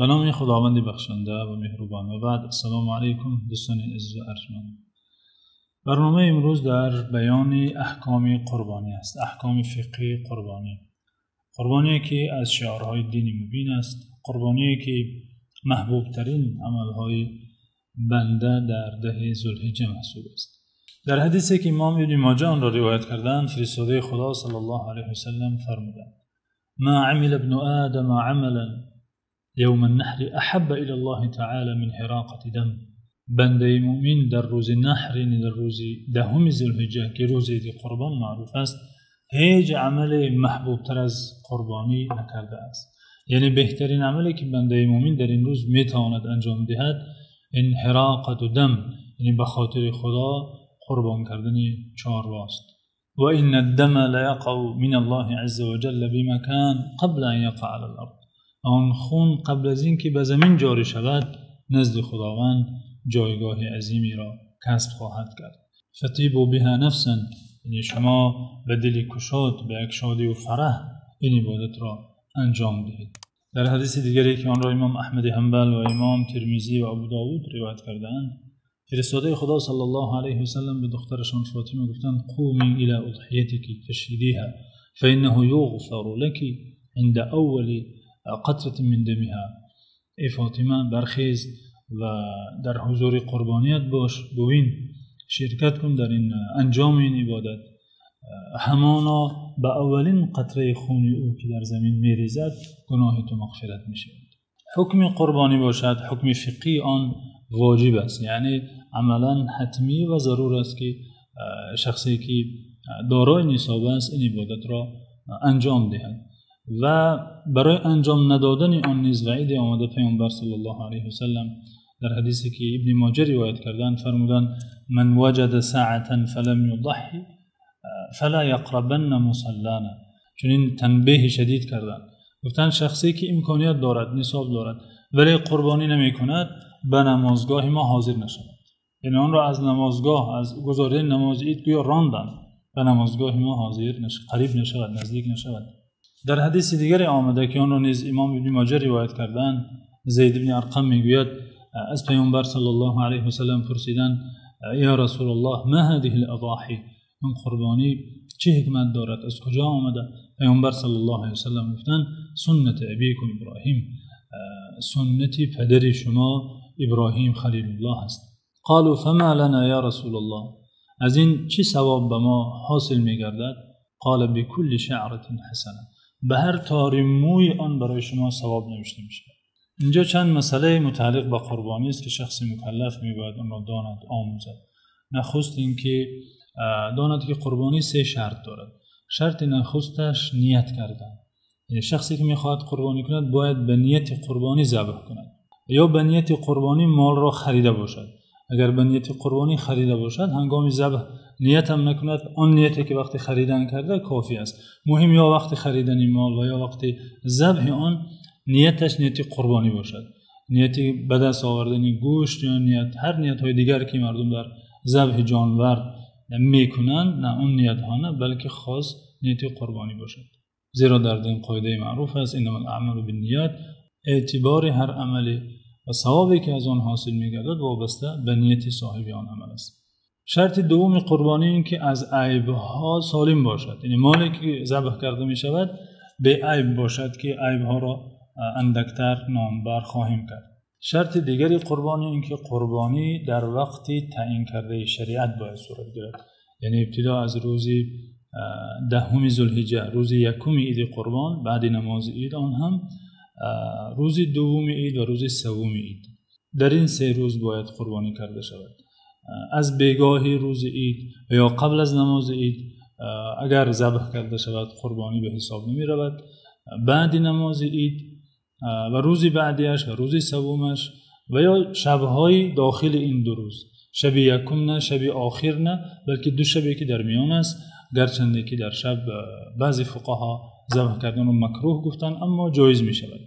Ба номи Худованди бахшанда ва меҳрубон. Ва баъд, ассалому алайкум, дӯстони азиз ва арҷманд. Барномаи имрӯз дар баёни аҳкоми қурбонӣ аст, аҳкоми фиқҳии қурбонӣ. Қурбоние ки аз шиорҳои дини мубин аст, қурбоние ки маҳбубтарин амалҳои банда дар даҳаи Зулҳиҷҷа маҳсуб аст. Дар ҳадисе ки имом Ибни Моҷа онро ривоят кардаанд, фиристодаи Худо саллаллоҳу алайҳи васаллам фармуданд: ما عمل ابن آدم عملا يوم النحر أحب إلى الله تعالى من هراقة دم. Бандаи мӯъмин дар рӯзи наҳр, яъне дар рӯзи даҳуми Зулҳиҷҷа, ки рӯзи Иди Қурбон маъруф аст, ҳеҷ амале маҳбубтар аз қурбонӣ накардааст. Яъне беҳтарин амале ки бандаи мӯъмин дар ин рӯз метавонад анҷом диҳад, ин ҳироқату дам, яъне ба хотири Худо қурбон кардани чорво аст. وإن الدم ليقع من الله عز وجل بمكان قبل أن يقع على الأرض. Он хун қабл аз инки ба замин ҷорӣ шавад, назди Худованд ҷойгоҳи азиме касб хоҳад кард. فطيبوا بها نفسا, яъне шумо ба дили кушод, ба як шодӣ ва фараҳ ин ибодатро анҷом диҳед. Дар ҳадиси дигаре ки онро имом Аҳмад Ҳанбал ва имом Термизӣ ва Абӯдовуд ривоят кардаанд, фиристодаи Худо саллаллоҳу алайҳи васаллам ба духтарашон Фотима гуфтанд: قومي إلى أضحيتك فاشهديها فإنه يغفر لك عند أول قطرة من دمها. Эй Фотима, бархез ва дар ҳузури қурбоният бош, бубин, ширкат кун дар ин анҷоми ин ибодат. Ҳамоно ба аввалин қатраи хуни ӯ ки дар замин мерезад, гуноҳи ту мағфират мешавад. Ҳукми қурбонӣ бошад, ҳукми фиқҳии он воҷиб аст, яъне амалан ҳатмӣ ва зарур аст ки шахсе ки дорои нисоб аст, ин ибодатро анҷом диҳад ва барои анҷом надодани он низ ваъиде омада. Паёмбар саллаллоҳу алайҳи васаллам дар ҳадисе ки Ибни Моҷа ривоят карданд, фармуданд: من وجد سعة فلم يضح فلا يقربن مصلانا. Чунин танбеҳи шадид карданд, гуфтанд: шахсе ки имконият дорад, нисоб дорад, вале қурбонӣ намекунад, ба намозгоҳи мо ҳозир нашавад. Яъне онро аз намозгоҳ, аз гузоридани намози ид гӯё ронданд. Ба намозгоҳи мо ҳозир қариб нашавад, наздик нашавад. Дар ҳадиси дигаре омада ки онро низ имом Ибни Моҷа ривоят карданд, Зайд ибни Арқам мегӯяд: аз Паёмбар саллаллоҳу алайҳи васаллам пурсиданд: يا رسول الله، ما هذه الأضاحي؟ Ин қурбонӣ чӣ ҳикмат дорад, аз куҷо омада? Паёмбар саллаллоҳу алайҳи васаллам гуфтанд: سنة أبيكم إبراهيم, суннати падари шумо Иброҳим Халилуллоҳ аст. قالوا فما لنا يا رسول الله؟ Аз ин чӣ савоб ба мо ҳосил мегардад? قال بكل شعرة حسنة. Ба ҳар тори мӯи он барои шумо савоб навишта мешавад. Инҷо чанд масъалаи мутааллиқ ба қурбонӣ аст ки шахси мукаллаф мебояд онро донад, омӯзад. Нахуст инки донад ки қурбонӣ се шарт дорад. Шарти нахусташ ният кардан, яъне шахсе ки мехоҳад қурбонӣ кунад, бояд ба нияти қурбонӣ забҳ кунад ё ба нияти қурбонӣ молро харида бошад. Агар ба нияти қурбонӣ харида бошад, ҳангоми забҳ ният ҳам накунад, он нияте ки вақти харидан карда, кофӣ аст. Муҳим ё вақти харидани мол ва ё вақти забҳи он нияташ нияти қурбонӣ бошад, нияти ба даст овардани гӯшт ё ният ҳар ниятҳои дигар ки мардум дар забҳи ҷонвар мекунанд, на он ниятҳо на, балки хос нияти қурбонӣ бошад. Зеро дар дин қоидаи маъруф аст: إنما الأعمال بالنيات. Эътибори ҳар амале ва савобе ки аз он ҳосил мегардад, вобаста ба нияти соҳиби он амал аст. Шарти дуввуми қурбонӣ ин ки аз айбҳо солим бошад, яъне моле ки забҳ карда мешавад, беайб бошад, ки айбҳоро андактар номбар хоҳем кард. Шарти дигари қурбонӣ ин ки қурбонӣ дар вақти таъин кардаи шариат бояд сурат гирад, яъне ибтидо аз рӯзи 10-уми Зулҳиҷҷа, рӯзи якуми Иди Қурбон, баъди намози ид, он ҳам рӯзи дуввуми ид ва рӯзи севуми ид, дар ин се рӯз бояд қурбонӣ карда шавад. Аз бегоҳи рӯзи ид ва ё қабл аз намози ид агар забҳ карда шавад, қурбонӣ ба ҳисоб намеравад. Баъди намози ид ва рӯзи баъдиаш ва рӯзи севумаш ва ё шабҳои дохили ин ду рӯз, шаби якум на, шаби охир на, балки ду шабе ки дар миён аст. Гарчанде ки дар шаб баъзе фуқаҳо забҳ карданро макрӯҳ гуфтанд, аммо ҷоиз мешавад.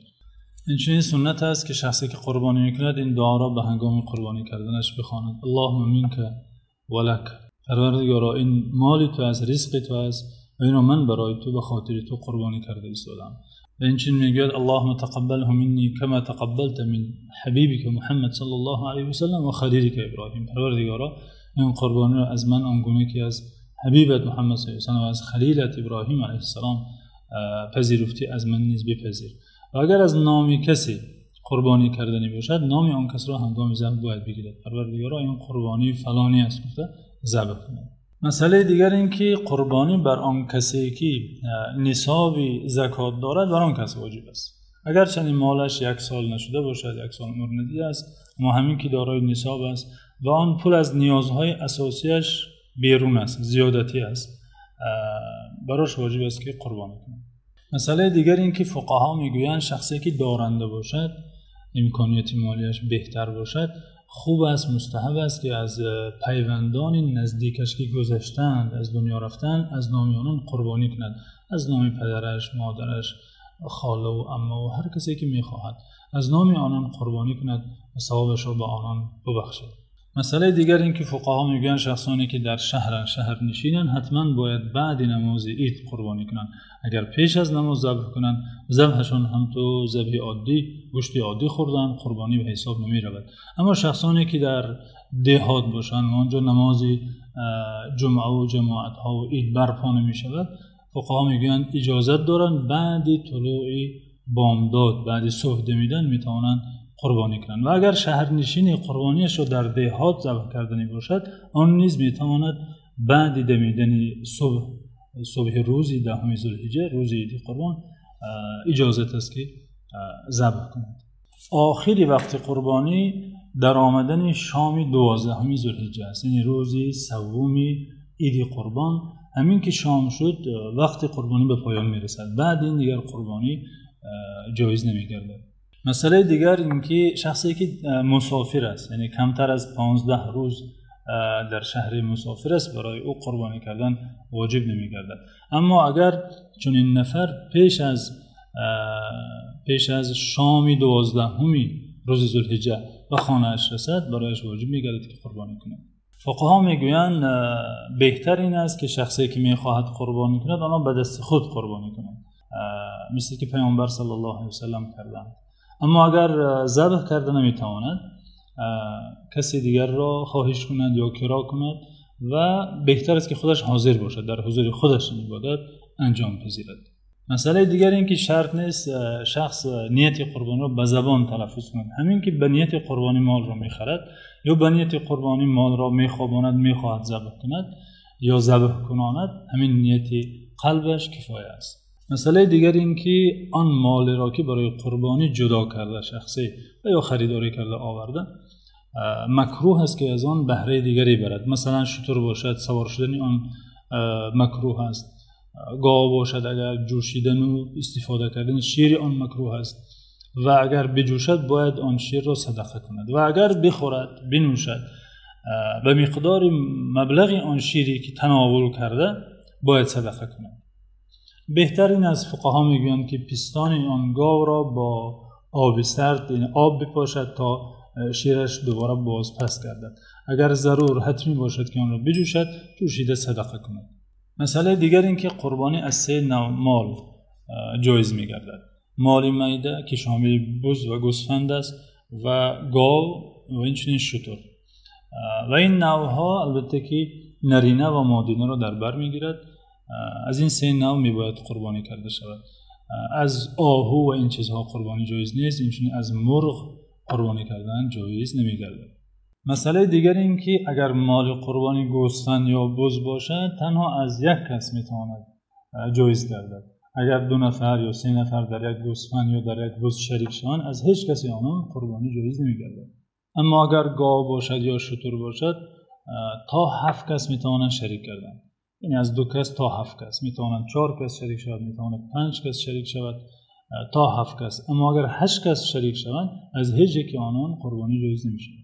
Инчунин суннат аст ки шахсе ки қурбонӣ мекунад, ин дуоро ба ҳангоми қурбонӣ карданаш бихонад: اللهم منك ولك. Парвардигоро, ин моли ту аст, ризқи ту аст ва инро ман барои ту, ба хотири ту қурбонӣ карда истодам. Ва инчунин мегӯяд: اللهم تقبله مني كما تقبلت من حبيبك محمد صلى الله عليه وسلم وخليلك إبراهيم. Парвардигоро, ин қурбониро аз ман он гуна ки аз ҳабибат Муҳаммад саллаллоҳу алайҳи васаллам ва аз халилат Иброҳим алайҳиссалом пазируфтӣ, аз ман низ бипазир. Ва агар аз номи касе қурбонӣ карданӣ бошад, номи он касро ҳангоми забҳ бояд бигирад. Парвардигоро, ин қурбонии фалонӣ аст, гуфта забҳ кунад. Масъалаи дигар ин ки қурбонӣ бар он касе ки нисоби закот дорад, бар он кас воҷиб аст. Агарчанд молаш як сол нашуда бошад, як сол умр надидааст, аммо ҳамин ки дорои нисоб аст ва он пул аз ниёзҳои асосиаш берун аст, зиёдатӣ аст, барош воҷиб аст ки қурбонӣ кунад. Масъалаи дигар ин ки фуқаҳо мегӯянд, шахсе ки доранда бошад, имконияти молияш беҳтар бошад, хуб аст, мустаҳаб аст ки аз пайвандони наздикаш ки гузаштаанд, аз дунё рафтанд, аз номи онон қурбонӣ кунад. Аз номи падараш, модараш, хола ва амма ва ҳар касе ки мехоҳад, аз номи онон қурбонӣ кунад ва савобашро ба онон бибахшад. Масъалаи дигар ин ки фуқаҳо мегӯянд, шахсоне ки дар шаҳранд, шаҳрнишинанд, ҳатман бояд баъди намози ид қурбонӣ кунанд. Агар пеш аз намоз забҳ кунанд, забҳашон ҳам ту забҳи оддӣ, гӯшти оддӣ хӯрдан, қурбонӣ ба ҳисоб намеравад. Аммо шахсоне ки дар деҳот бошанд ва онҷо намози ҷумъа ва ҷамоатҳо ва ид барпо намешавад, фуқаҳо мегӯянд иҷозат доранд баъди тулӯи бомдод, баъди субҳ дамидан метавонанд қурбонӣ кунанд. Ва агар шаҳрнишини қурбониашро дар деҳот забҳ карданӣ бошад, он низ метавонад баъди дамидани субҳ, субҳи рӯзи 10 зулҳиҷҷа, рӯзи иди қурбон, иҷозат аст ки забҳ кунад. Охири вақти қурбонӣ дар омадани шоми 12 зулҳиҷҷа аст, яъне рӯзи севуми иди қурбон. Ҳамин ки шом шуд, вақти қурбонӣ ба поён мерасад. Баъд ин дигар қурбонӣ ҷоиз намегардад. Масъалаи дигар ин ки шахсе ки мусофир аст, яъне камтар аз 15 рӯз дар шаҳри мусофир аст, барои ӯ қурбонӣ кардан воҷиб намегардад. Аммо агар чунин нафар пеш аз шоми 12 рӯзи зулҳиҷҷа ба хонааш расад, барояш воҷиб мегардад ки қурбонӣ кунад. Фуқаҳо мегӯянд беҳтар ин аст ки шахсе ки мехоҳад қурбонӣ кунад, онҳо ба дасти худ қурбонӣ кунад, мисли ки Паёмбар саллаллоҳу алайҳи васаллам карданд. Аммо агар забҳ карда наметавонад, касе дигарро хоҳиш кунад ё киро кунад, ва беҳтар аст ки худаш ҳозир бошад, дар ҳузури худаш ин ибодат анҷом пазирад. Масъалаи дигар ин ки шарт нест шахс нияти қурбониро ба забон талаффуз кунад. Ҳамин ки ба нияти қурбонӣ молро мехарад ё ба нияти қурбонӣ молро мехобонад, мехоҳад забҳ кунад ё забҳ кунонад, ҳамин нияти қалбаш кифоя аст. Масъалаи дигар ин ки он молеро ки барои қурбонӣ ҷудо карда шахсе ва ё харидорӣ карда оварда, макрӯҳ аст ки аз он баҳраи дигаре барад. Масалан шутур бошад, савор шудани он макрӯҳ аст. Гов бошад, агар ҷӯшидан ва истифода кардани шири он макрӯҳ аст ва агар биҷӯшад бояд он ширро садақа кунад ва агар бихӯрад, бинӯшад, ба миқдори маблағи он шире ки тановул карда бояд садақа кунад. Беҳтар ин аст, фуқаҳо мегӯянд ки пистони он говро бо оби сард, яъне об бипошад то шираш дубора боз пас гардад. Агар зарур ҳатмӣ бошад ки онро биҷӯшад, ҷӯшида садақа кунад. Масъалаи дигар ин ки қурбонӣ аз се навъ мол ҷоиз мегардад. Моли майда ки шомили буз ва гӯсфанд аст ва гов ва инчунин шутур. Ва ин навъҳо албатта ки нарина ва модинаро дар бар мегирад. Аз ин се навъ мебояд қурбонӣ карда шавад. Аз оҳу ва ин чизҳо қурбонӣ ҷоиз нест, инчунин аз мурғ қурбонӣ кардан ҷоиз намегардад. Масъалаи дигар ин ки агар моли қурбонӣ гӯсфанд ё буз бошад, танҳо аз як кас метавонад ҷоиз гардад. Агар ду нафар ё се нафар дар як гӯсфанд ё дар як буз шарик шаванд, аз ҳеҷ касе онон қурбонӣ ҷоиз намегардад. Аммо агар гов бошад ё шутур бошад, то 7 кас метавонанд шарик карданд. Яъне аз 2 кас то 7 кас метавонанд, 4 кас шарик шавад, метавонад 5 кас шарик шавад, то 7 кас. Аммо агар 8 кас шарик шаванд, аз ҳеҷ яке онон қурбонӣ ҷоиз намешавад.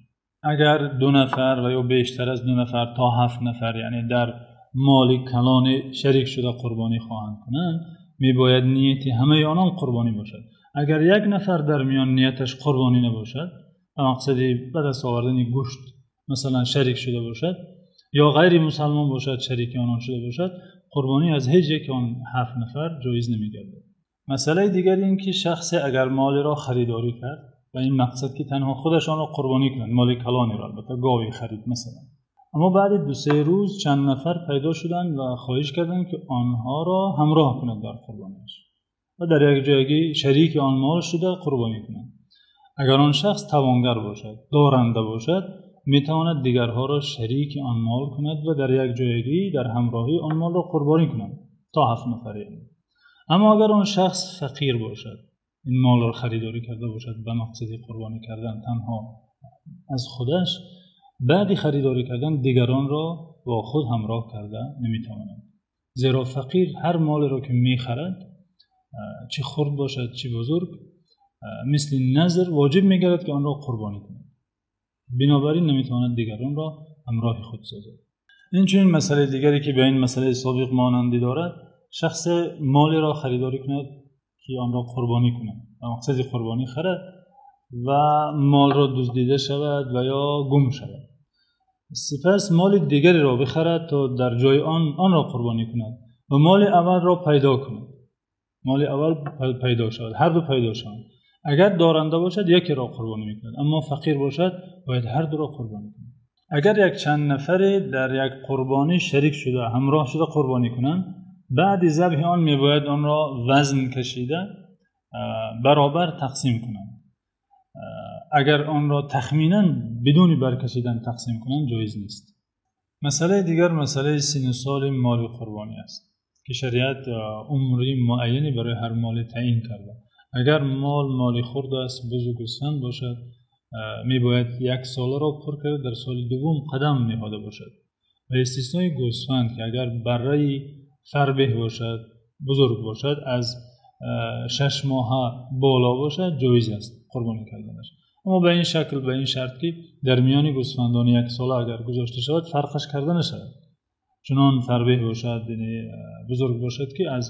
Агар 2 нафар ва ё бештар аз 2 нафар то 7 нафар, яъне дар моли калон шарик шуда қурбонӣ хоҳанд кунанд, мебояд нияти ҳамаи онон қурбонӣ бошад. Агар як нафар дар миён нияташ қурбонӣ набошад, ба мақсади ба даст овардани гӯшт масалан шарик шуда бошад ё ғайри мусалмон бошад, шарики онон шуда бошад, қурбонӣ аз ҳеҷ яке он 7 нафар ҷоиз намегардад. Масъалаи дигар ин ки шахсе агар молеро харидорӣ кард ба ин мақсад ки танҳо худаш онро қурбонӣ кунад, моли калонеро, албатта гове харид масалан, аммо баъд 2-3 рӯз чанд нафар пайдо шуданд ва хоҳиш карданд ки онҳоро ҳамроҳ кунад дар қурбониаш ва дар як ҷойгӣ шарики он мол шуда қурбонӣ кунанд. Агар он шахс тавонгар бошад, доранда бошад, метавонад дигарҳоро шарики он мол кунад ва дар як ҷойгӣ дар ҳамроҳии он молро қурбонӣ кунанд то 7 нафар. Аммо агар он шахс фақир бошад, ин молро харидорӣ карда бошад ба мақсади қурбонӣ кардан танҳо аз худаш, баъди харидорӣ кардан дигаронро бо худ ҳамроҳ карда наметавонад. Зеро фақир ҳар молеро ки мехарад, чӣ хурд бошад чӣ бузург, мисли назр воҷиб мегардад ки онро қурбонӣ кунад. Бинобар ин наметавонад дигаронро ҳамроҳи худ созад. Инчунин масъалаи дигаре ки ба ин масъалаи собиқ монандӣ дорад, шахс молеро харидорӣ кунад ки онро қурбонӣ кунад, ба мақсади қурбонӣ харад ва молро дуздида шавад ва ё гум шавад. Сипас моли дигареро бихарад то дар ҷои он онро қурбонӣ кунад ва моли аввалро пайдо кунад. Моли аввал пайдо шавад, ҳар ду пайдо шаванд. Агар доранда бошад якеро қурбонӣ мекунад, аммо фақир бошад бояд ҳар дуро қурбонӣ кунад. Агар як чанд нафаре дар як қурбонӣ шарик шуда, ҳамроҳ шуда қурбонӣ кунанд, баъди забҳи он мебояд онро вазн кашида баробар тақсим кунанд. Агар онро тахминан бидуни баркашидан тақсим кунанд ҷоиз нест. Масъалаи дигар масъалаи синну соли моли қурбонӣ аст ки шариат умри муайяне барои ҳар моле таъин карда. Агар мол моли хурд аст, буз ва гӯсфанд бошад, мебояд 1 соларо пур карда дар соли дуввум қадам ниҳода бошад. Ба истиснои гӯсфанд ки агар барраи фарбеҳ бошад, бузург бошад, аз 6 моҳа боло бошад, ҷоиз аст қурбонӣ карданаш. Аммо ба ин шакл, ба ин шарт ки дар миёни гӯсфандони 1 сола агар гузошта шавад, фарқаш карда нашавад. Чунон фарбеҳ бошад, яъне бузург бошад ки аз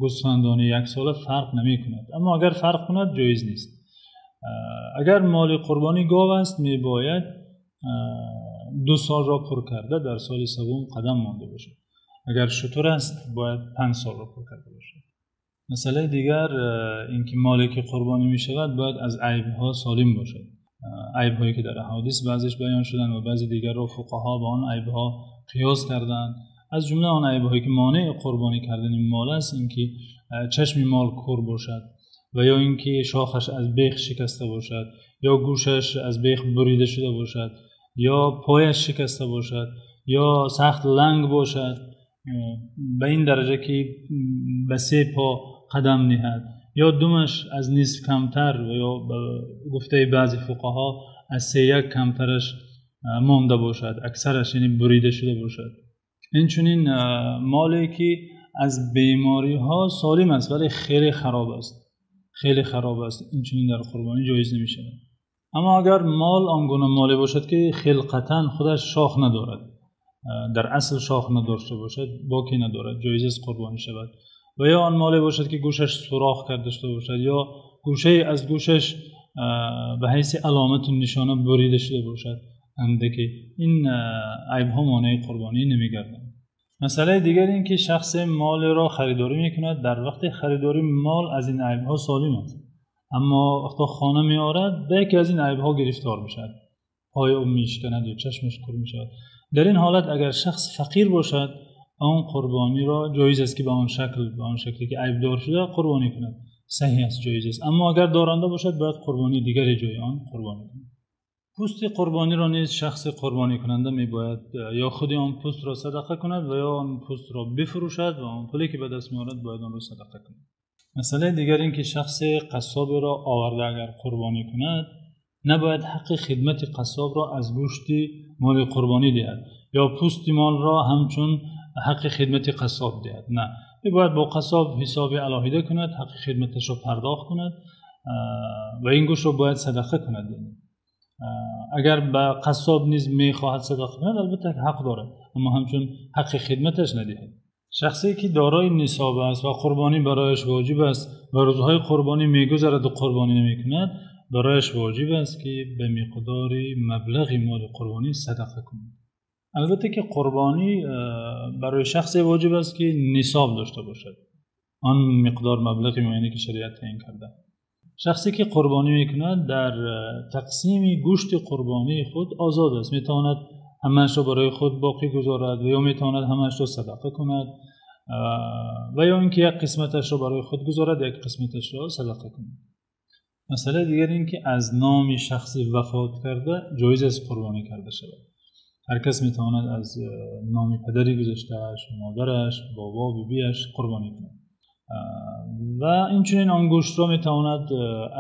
гӯсфандони 1 сола фарқ намекунад. Аммо агар фарқ кунад ҷоиз нест. Агар моли қурбонӣ гов аст, мебояд 2 солро пур карда дар соли севум қадам монда бошад. Агар шутур аст, бояд 5 солро пур карда бошад. Масъалаи дигар инки моле ки қурбонӣ мешавад бояд аз айбҳо солим бошад. Айбҳое ки дар аҳодис баъзеш баён шуданд ва баъзе дигарро фуқаҳо ба он айбҳо қиёс карданд. Аз ҷумла он айбҳое ки монеи қурбонӣ кардани мол аст инки чашми мол кӯр бошад ва ё инки шохаш аз бех шикаста бошад, ё гӯшаш аз бех бурида шуда бошад, ё пояш шикаста бошад, ё сахт ланг бошад ба ин дараҷа ки ба 3 по қадам ниҳад, ё думаш аз нисф камтар ва ё ба гуфтаи баъзе фуқаҳо аз 3 камтараш монда бошад, аксараш яъне бурида шуда бошад. Инчунин моле ки аз бемориҳо солим аст вале хеле хароб аст, хеле хароб аст, инчунин дар қурбонӣ ҷоиз намешавад. Аммо агар мол он гуна моле бошад ки хилқатан худаш шох надорад, дар асл шох надошта бошад, боке надорад, ҷоиз аст қурбонӣ шавад. Ва ё он моле бошад ки гӯшаш сӯрох карда шуда бошад ё гӯшае аз гӯшаш ба ҳайси аломату нишона бурида шуда бошад, андаке ин айбҳо монеи қурбонӣ намегарданд. Масъалаи дигар ин ки шахсе молеро харидорӣ мекунад, дар вақти харидорӣ мол аз ин айбҳо солим аст, аммо вақто хона меорад ба яке аз ин айбҳо гирифтор мешавад, пои ӯ мешиканад ё чашмаш кӯр мешавад. Дар ин ҳолат агар шахс фақир бошад, он қурбониро ҷоиз аст ки ба он шакл, ба он шакле ки айбдор шуда қурбонӣ кунад, саҳеҳ аст, ҷоиз аст. Аммо агар доранда бошад, бояд қурбонии дигаре ҷои он қурбонӣ кунад. Пӯсти қурбониро низ шахси қурбонӣ кунанда мебояд ё худи он пӯстро садақа кунад ва ё он пӯстро бифурӯшад ва он пуле ки ба даст меорад бояд онро садақа кунад. Масъалаи дигар ин ки шахси қассоберо оварда агар қурбонӣ кунад, набояд ҳаққи хидмати қассобро аз гӯшти моли қурбонӣ диҳад ё пӯсти молро ҳамчун ҳаққи хидмати қассоб диҳад. На, мебояд бо қассоб ҳисоби алоҳида кунад, ҳаққи хидматашро пардохт кунад ва ин гӯштро бояд садақа кунад. Агар ба қассоб низ мехоҳад садақа кунад, албатта ҳақ дорад, аммо ҳамчун ҳаққи хидматаш надиҳад. Шахсе ки дорои нисоб аст ва қурбонӣ барояш воҷиб аст ва рӯзҳои қурбонӣ мегузарад ва қурбонӣ намекунад, барояш воҷиб аст ки ба миқдори маблағи моли қурбонӣ садақа кунад. Албатта ки қурбонӣ барои шахсе воҷиб аст ки нисоб дошта бошад. Он миқдор маблағи муайяне ки шариат таъйин карда. Шахсе ки қурбонӣ мекунад, дар тақсими гӯшти қурбонии худ озод аст. Метавонад ҳамааш ро барои худ боқӣ гузорад ва ё метавонад ҳамааш ро садақа кунад ва ё инки як қисматашро барои худ гузорад, як қисматашро садақа кунад. Масъалаи дигар ин ки аз номи шахси вафот карда ҷоиз аст қурбонӣ карда шавад. Ҳар кас метавонад аз номи падари гузаштааш, модараш, бобо, бибиаш қурбонӣ кунад ва инчунин он гӯштро метавонад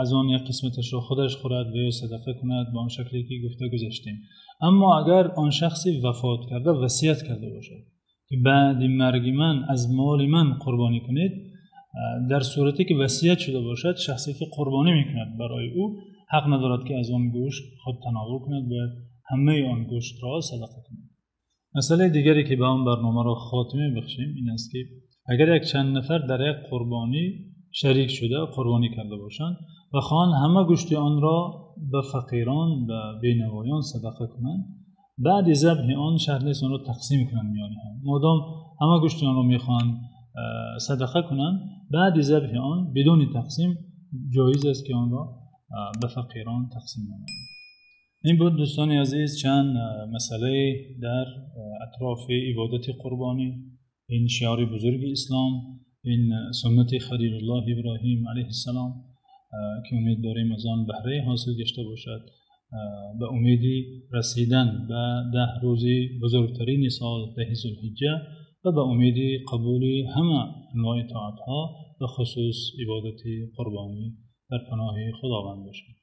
аз он як қисматашро худаш хӯрад ва ё садақа кунад ба он шакле ки гуфта гузаштем. Аммо агар он шахси вафот карда васият карда бошад, ки баъди марги ман аз моли ман қурбонӣ кунед, дар сурате ки васият шуда бошад, шахсе ки қурбонӣ мекунад барои ӯ ҳақ надорад ки аз он гӯшт худ тановул кунад, бояд ҳамаи он гӯштро садақа кунад. Масъалаи дигаре ки ба он барномаро хотима бахшем ин аст, ки агар як чанд нафар дар як қурбонӣ шарик шуда қурбонӣ карда бошанд ва хоҳанд ҳама гӯшти онро ба фақирон, ба бенавоён садақа кунанд, баъди забҳи он шарт нест онро тақсим кунанд миёни ҳам. Модом ҳама гӯшти онро мехоҳанд садақа кунанд, баъди забҳи он бидуни тақсим ҷоиз аст ки онро ба фақирон тақсим намоянд. Ин буд, дӯстони азиз, чанд масъала дар атрофи ибодати қурбонӣ, ин шиори бузурги ислом, ин суннати Халилуллоҳ Иброҳим алайҳиссалом, ки умед дорем аз он баҳрае ҳосил гашта бошад, ба умеди расидан ба 10 рӯзи бузургтарини сол, 10 Зулҳиҷҷа, ва ба умеди қабули ҳама анвои тоатҳо, ба хусус ибодати қурбонӣ, дар паноҳи Худованд бошем.